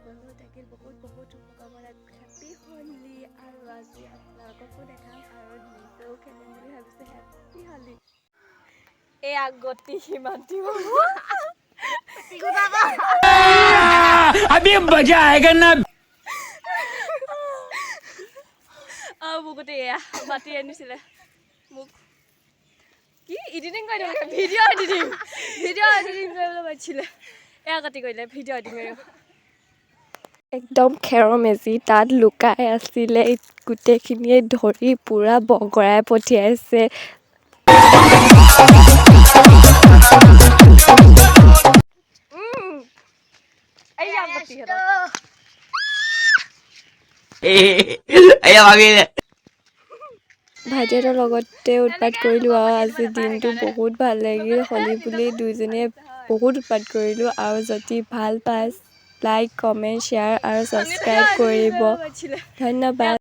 বন্ধু থাকিল। বহুত বহুত শুভকামনা, হেপ্পী হোলী। আৰু আজি আপোনালোককো দেখাম আৰু নিজেও খেলিম বুলি ভাবিছোঁ। হেপ্পী হোলী। এয়া গতি সিমান্তি। अभी मजा आएगा ना। অঁ, বুকুতে এয়া মাতি আনিছিলে মোক। কি এডিটিং কৰি দিব লাগে, ভিডিঅ' এডিটিং, ভিডিঅ' এডিটিং কৰিবলৈ মাতিছিলে। এয়া কাটি কৰিলে ভিডিঅ' এডিটিং কৰিব। একদম খেৰৰ মেজি তাত লুকাই আছিলে, গোটেইখিনিয়ে ধৰি পূৰা বগৰাই পঠিয়াইছে। এইয়া গতিহঁতৰ। ভাইটিহঁতৰ লগতে উৎপাত কৰিলোঁ আৰু আজি দিনটো বহুত ভাল লাগিল। হোলী বুলি দুইজনীয়ে বহুত উৎপাত কৰিলোঁ। আৰু যদি ভাল পায়, লাইক, কমেণ্ট, শ্বেয়াৰ আৰু ছাবস্ক্ৰাইব কৰিব। ধন্যবাদ।